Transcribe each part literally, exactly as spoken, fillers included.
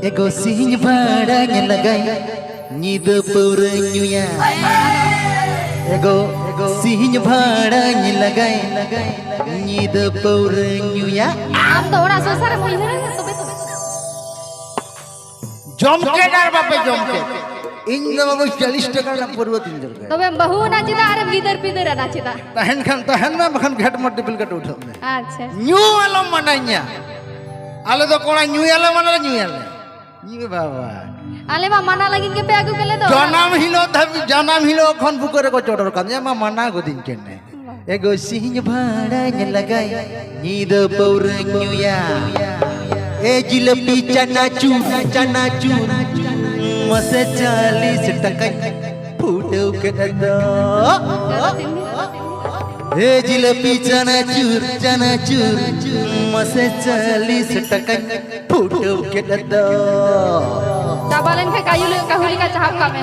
ᱮᱜᱳ ᱥᱤᱧ ᱵᱷᱟᱲᱟᱧ ᱞᱟᱜᱟᱭ, ᱧᱤᱫᱟᱹ ᱯᱟᱹᱣᱨᱟᱹᱧ ᱧᱩᱭᱟ᱾ ᱮᱜᱳ ᱥᱤᱧ ᱵᱷᱟᱲᱟᱧ ᱞᱟᱜᱟᱭ, ᱧᱤᱫᱟᱹ ᱯᱟᱹᱣᱨᱟᱹᱧ ᱧᱩᱭᱟ᱾ ᱟᱢ ᱫᱚ ᱚᱲᱟᱜ ᱥᱚᱝᱥᱟᱨ ᱮᱢ ᱩᱭᱦᱟᱹᱨᱟ, ᱛᱚᱵᱮ ᱛᱚ᱾ ᱡᱚᱢ ᱠᱮᱫ ᱟᱨ ᱵᱟᱯᱮ ᱡᱚᱢ ᱠᱮᱫ, ᱤᱧ ᱫᱚ ᱵᱟᱹᱵᱩ ᱪᱚᱞᱞᱤᱥ ᱴᱟᱠᱟ ᱨᱮᱱᱟᱜ ᱯᱟᱹᱨᱣᱟᱹ ᱛᱤᱧ ᱫᱚᱨᱠᱟᱨ᱾ ᱛᱚᱵᱮᱢ ᱵᱟᱹᱦᱩ ᱮᱱᱟ ᱪᱮᱫᱟᱜ ᱟᱨᱮᱢ ᱜᱤᱫᱟᱹᱨ ᱯᱤᱫᱟᱹᱨ ᱮᱱᱟ ᱪᱮᱫᱟᱜ? ᱛᱟᱦᱮᱱ ᱠᱷᱟᱱ ᱛᱟᱦᱮᱱ ᱢᱮ, ᱵᱟᱠᱷᱟᱱ ᱜᱷᱮᱴ ᱢᱚᱴ ᱰᱤᱯᱤᱞ ᱠᱟᱴ ᱩᱴᱷᱟᱹᱜ ᱢᱮ᱾ ᱟᱪᱪᱷᱟ᱾ ᱧᱩ ᱟᱞᱚᱢ ᱢᱟᱱᱟᱧᱟ᱾ ᱟᱞᱮ ᱫᱚ ᱠᱚᱲᱟ ᱧᱩᱭᱟᱞᱮ ᱢᱟᱱᱮ ᱧᱩᱭᱟᱞᱮ᱾ ᱧᱩ ᱵᱟᱵᱟ᱾ ᱟᱞᱮ ᱢᱟ ᱢᱟᱱᱟ ᱞᱟᱹᱜᱤᱫ ᱜᱮᱯᱮ ᱟᱹᱜᱩ ᱠᱮᱫ ᱞᱮ ᱫᱚ᱾ ᱡᱟᱱᱟᱢ ᱦᱤᱞᱳᱜ ᱫᱷᱟᱹᱵᱤᱡ, ᱡᱟᱱᱟᱢ ᱦᱤᱞᱳᱜ ᱠᱷᱚᱱ ᱵᱩᱠᱟᱹ ᱨᱮᱠᱚ ᱪᱚᱰᱚᱨ ᱠᱟᱫᱤᱧᱟ, ᱢᱟ ᱢᱟᱱᱟ ᱜᱚᱫᱤᱧ ᱠᱟᱱᱮ᱾ ᱮᱜᱳ ᱥᱤᱧ ᱵᱷᱟᱲᱟᱧ ᱞᱟᱜᱟᱭ, ᱧᱤᱫᱟᱹ ᱯᱟᱹᱣᱨᱟᱹᱧ ᱧᱩᱭᱟ᱾ ᱮ ᱡᱤᱞᱟᱹᱯᱤ ᱪᱟᱱᱟᱪᱩᱨ, ᱪᱟᱱᱟᱪᱩᱨ, ᱢᱟᱥᱮ ᱪᱟᱞᱤᱥ ᱴᱟᱠᱟᱧ ᱯᱷᱩᱴᱟᱹᱣ ᱠᱮᱫ ᱫᱚ᱾ ᱮ ᱡᱤᱞᱟᱹᱯᱤ ᱪᱟᱱᱟᱪᱩᱨ, ᱪᱟᱱᱟᱪᱩᱨ, ᱢᱟᱥᱮ ᱪᱟᱞᱤᱥ ᱴᱟᱠᱟᱧ ᱯᱷᱩᱴᱟᱹᱣ ᱠᱮᱫ ᱫᱚ᱾ ᱪᱟᱵᱟ ᱞᱮᱱᱠᱷᱟᱱ ᱠᱟᱹᱭᱩ ᱞᱮᱠᱟ ᱠᱟᱹᱦᱩ ᱞᱮᱠᱟ ᱪᱟᱦᱟᱵ ᱠᱟᱜ ᱢᱮ᱾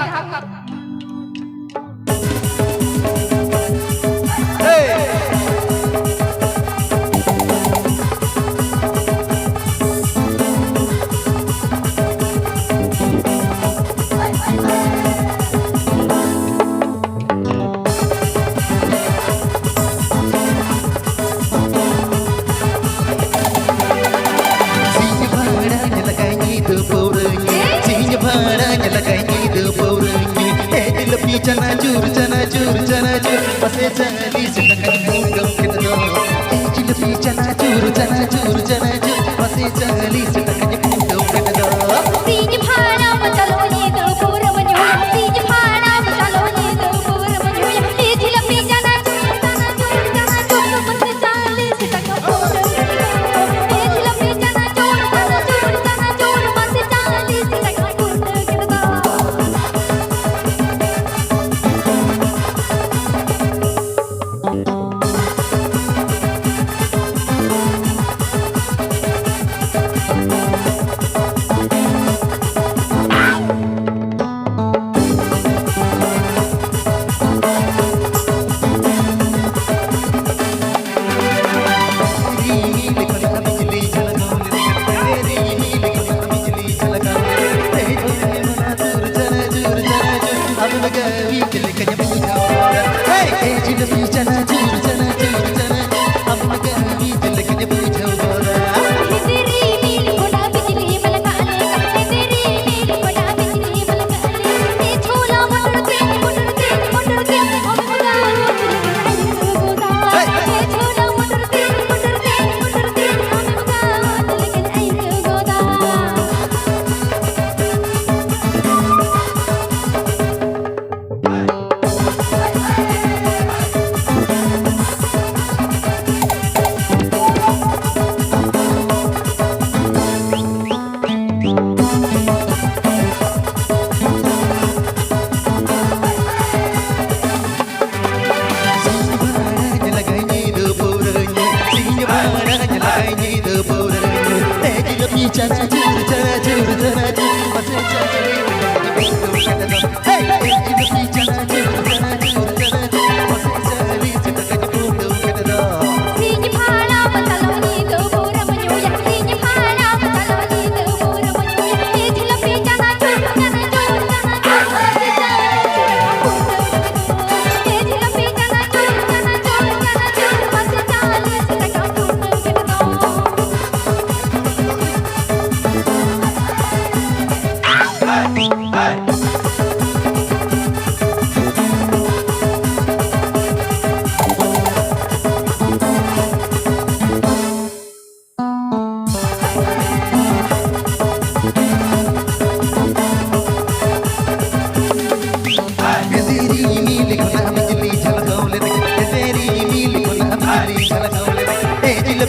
ᱥᱤᱧ ᱵᱷᱟᱲᱟ ᱧᱮᱞ ᱞᱟᱜᱟᱭ ᱧᱤᱫᱟᱹ ᱯᱟᱹᱣᱨᱟᱹ ᱧᱩ᱾ ᱥᱤᱧ ᱵᱷᱟᱲᱟ ᱧᱮᱞ ᱞᱟᱜᱟᱭ ᱧᱤᱫᱟᱹ ᱯᱟᱹᱣᱨᱟᱹ ᱧᱩ᱾ ᱮ ᱡᱤᱞᱟᱹᱯᱤ ᱪᱟᱱᱟᱪᱩᱨ, ᱪᱟᱱᱟᱪᱩᱨ, ᱪᱟᱱᱟᱪᱩᱨ᱾ ᱯᱟᱥᱮ ᱪᱟᱹᱞᱤᱥ ᱴᱟᱠᱟ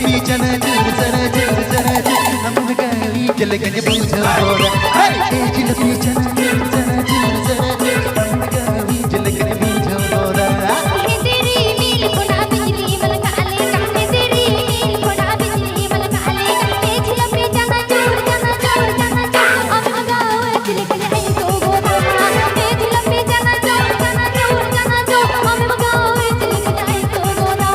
ᱪᱟᱱᱟᱪᱩᱨ, ᱪᱟᱱᱟᱪᱩᱨ, ᱪᱟᱱᱟᱪᱩᱨ, ᱟᱢ ᱞᱮᱠᱟ ᱤᱧ ᱪᱮᱫ ᱞᱮᱠᱟᱧ ᱵᱩᱡᱷᱟᱹᱣ ᱜᱚᱫᱟ? ᱦᱮᱭ! ᱮ ᱡᱷᱤᱞᱟᱹᱯᱤ ᱪᱟᱱᱟᱪᱩᱨ, ᱪᱟᱱᱟᱪᱩᱨ, ᱪᱟᱱᱟᱪᱩᱨ, ᱟᱢ ᱞᱮᱠᱟ ᱤᱧ ᱪᱮᱫ ᱞᱮᱠᱟᱧ ᱵᱩᱡᱷᱟᱹᱣ ᱜᱚᱫᱟ? ᱦᱮᱸᱫᱮ ᱨᱤᱢᱤᱞ ᱠᱷᱚᱱᱟᱜ ᱵᱤᱡᱽᱞᱤ ᱢᱟᱞᱠᱟᱜ ᱞᱮᱠᱟ, ᱦᱮᱸᱫᱮ ᱨᱤᱢᱤᱞ ᱠᱷᱚᱱᱟᱜ ᱵᱤᱡᱽᱞᱤ ᱢᱟᱞᱠᱟᱜ ᱞᱮᱠᱟ, ᱮ ᱡᱷᱤᱞᱟᱹᱯᱤ ᱪᱟᱱᱟᱪᱩᱨ, ᱪᱟᱱᱟᱪᱩᱨ, ᱪᱟᱱᱟᱪᱩᱨ, ᱟᱢ ᱞᱮᱠᱟ ᱪᱮᱫ ᱞᱮᱠᱟᱧ ᱟᱹᱭᱠᱟᱹᱣ ᱜᱚᱫᱟ? ᱮ ᱡᱷᱤᱞᱟᱹᱯᱤ ᱪᱟᱱᱟᱪᱩᱨ, ᱪᱟᱱᱟᱪᱩᱨ, ᱪᱟᱱᱟᱪᱩᱨ, ᱟᱢ ᱞᱮᱠᱟ ᱪᱮᱫ ᱞᱮᱠᱟᱧ ᱟᱹᱭᱠᱟᱹᱣ ᱜᱚᱫᱟ?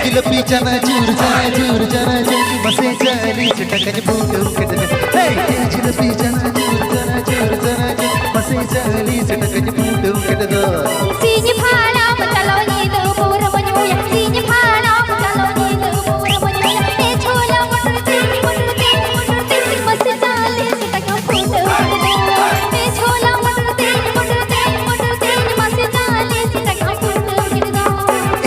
ᱡᱤᱞᱟᱹᱯᱤ ᱪᱟᱱᱟᱪᱩᱨ, ᱪᱟᱱᱟᱪᱩᱨ, ᱪᱟᱱᱟᱪᱩᱨ, ᱢᱟᱥᱮ ᱪᱟᱞᱤᱥ ᱴᱟᱠᱟᱧ ᱯᱩᱴᱟᱹᱣ ᱠᱮᱫ ᱫᱚ᱾ ᱦᱮᱭ, ᱡᱤᱞᱟᱹᱯᱤ ᱪᱟᱱᱟᱪᱩᱨ, ᱪᱟᱱᱟᱪᱩᱨ, ᱪᱟᱱᱟᱪᱩᱨ, ᱢᱟᱥᱮ ᱪᱟᱞᱤᱥ ᱴᱟᱠᱟᱧ ᱯᱩᱴᱟᱹᱣ ᱠᱮᱫ ᱫᱚ᱾ ᱥᱤᱧ ᱵᱷᱟᱲᱟᱢ ᱪᱟᱞᱟᱣ ᱧᱤᱫᱟᱹ ᱯᱟᱹᱣᱨᱟᱹᱢ ᱧᱩᱭᱟ, ᱥᱤᱧ ᱵᱷᱟᱲᱟᱢ ᱪᱟᱞᱟᱣ ᱧᱤᱫᱟᱹ ᱯᱟᱹᱣᱨᱟᱹᱢ ᱧᱩᱭᱟ, ᱮ ᱪᱷᱳᱞᱟ ᱢᱚᱴᱚᱨ ᱛᱮᱧ, ᱢᱚᱴᱚᱨ ᱛᱮᱧ, ᱢᱚᱴᱚᱨ ᱛᱮᱧ, ᱢᱟᱥᱮ ᱪᱟᱞᱤᱥ ᱴᱟᱠᱟᱢ ᱯᱩᱴᱟᱹᱣ ᱠᱮᱫ ᱫᱚ᱾ ᱮ ᱪᱷᱳᱞᱟ ᱢᱚᱴᱚᱨ ᱛᱮᱧ, ᱢᱚᱴᱚᱨ ᱛᱮᱧ, ᱢᱚᱴᱚᱨ ᱛᱮᱧ, ᱢᱟᱥᱮ ᱪᱟᱞᱤᱥ ᱴᱟᱠᱟᱢ ᱯᱩᱴᱟᱹᱣ ᱠᱮᱫ ᱫᱚ᱾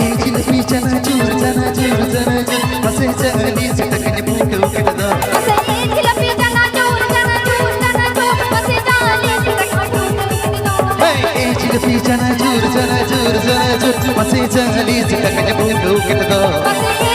ᱮ ᱡᱤᱞᱟᱹᱯᱤ ᱪᱟᱱᱟᱪᱩᱨ, ᱪᱟᱱᱟᱪᱩᱨ, ᱪᱟᱱᱟᱪᱩᱨ, ᱢᱟᱥᱮ ᱪᱟᱞᱤᱥ ᱴᱟᱠᱟᱧ ᱯᱩᱴᱟᱹᱣ ᱠᱮᱫ ᱫᱚ᱾ ᱢᱟᱥᱮ ᱮ ᱡᱤᱞᱟᱹᱯᱤ ᱪᱟᱱᱟᱪᱩᱨ, ᱪᱟᱱᱟᱪᱩᱨ, ᱪᱟᱱᱟᱪᱩᱨ, ᱢᱟᱥᱮ ᱪᱟᱞᱤᱥ ᱴᱟᱠᱟᱢ ᱯᱩᱴᱟᱹᱣ ᱠᱮᱫ ᱫᱚ᱾ ᱦᱮᱭ, ᱮ ᱡᱤᱞᱟᱹᱯᱤ ᱪᱟᱱᱟᱪᱩᱨ, ᱪᱟᱱᱟᱪᱩᱨ, ᱪᱟᱱᱟᱪᱩᱨ, ᱢᱟᱥᱮ ᱪᱟᱞᱤᱥ ᱴᱟᱠᱟᱧ ᱯᱩᱴᱟᱹᱣ ᱠᱮᱫ ᱫᱚ᱾ ᱢᱟᱥᱮ ᱮ